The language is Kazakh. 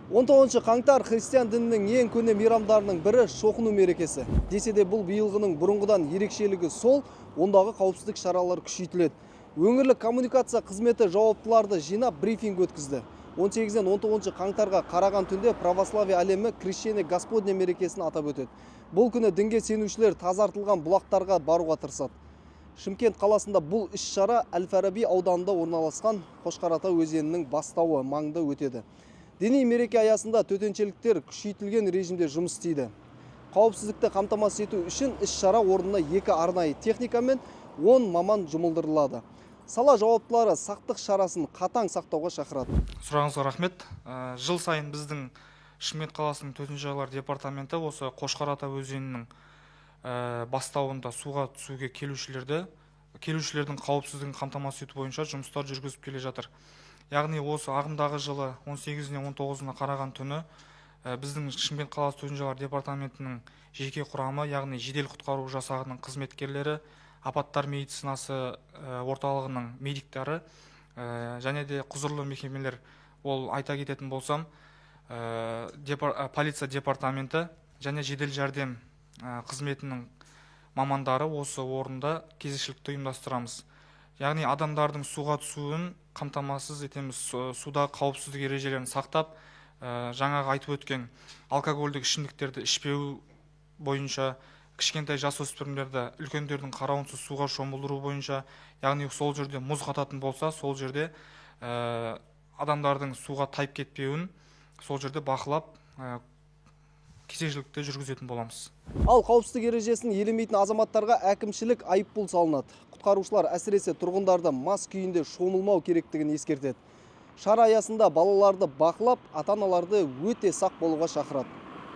19 қаңтар — христиан дінінің ең көне мейрамдарының бірі, шоқыну мерекесі. Десе де, бұл биылғының бұрынғыдан ерекшелігі сол, ондағы қауіпсіздік шаралары күшейтіледі. Өңірлік коммуникация қызметі жауаптыларды жинап, брифинг өткізді. 18-ден 19 қаңтарға қараған түнде православие әлемі Крещение Господне мерекесін атап өтеді. Бұл күні дінге сенушілер тазартылған бұлақтарға баруға тырысады. Шымкент қаласында бұл іс-шара Әл-Фараби ауданында орналасқан Қошқарата өзенінің бастауы маңында өтеді. Діни мереке аясында төтеншеліктер күшейтілген режимде жұмыс істейді. Қауіпсіздікті қамтамасыз ету үшін іс-шара орнына екі арнайы техника мен 10 маман жұмылдырылады. Сала жауаптылары сақтық шарасын қатаң сақтауға шақырады. Сұрағыңызға рахмет. Жыл сайын біздің Шымкент қаласының төтенше жағдайлар департаменті осы Қошқар ата өзенінің бастауында суға түсуге келушілердің қауіпсіздігін қамтамасыз ету бойынша жұмыстар жүргізіп келе жатыр. Яғни осы ағымдағы жылы 18-не 19-на қараған түні біздің Шымкент қаласы төтенше жағдайлар департаментінің жеке құрамы, яғни жедел құтқару жасағының қызметкерлері, апаттар медицинасы орталығының медиктері және де құзырлы мекемелер, ол айта кететін болсам, полиция департаменті және жедел жәрдем қызметінің мамандары осы орында кезекшілікті ұйымдастырамыз. Яғни адамдардың суға түсуін қамтамасыз етеміз, суда қауіпсіздік ережелерін сақтап, жаңағы айтып өткен алкогольдік ішімдіктерді ішпеу бойынша, кішкентай жасөспірімдерді үлкендердің қарауынсыз суға шомылдыру бойынша, яғни сол жерде мұз қататын болса, сол жерде адамдардың суға тайып кетпеуін сол жерде бақылап, кезекшілікті жүргізетін боламыз. Ал қауіпсіздік ережесін елемейтін азаматтарға әкімшілік айыппұл салынады. Құтқарушылар әсіресе тұрғындарды мас күйінде шомылмау керектігін ескертеді. Шара аясында балаларды бақылап, ата-аналарды өте сақ болуға шақырады.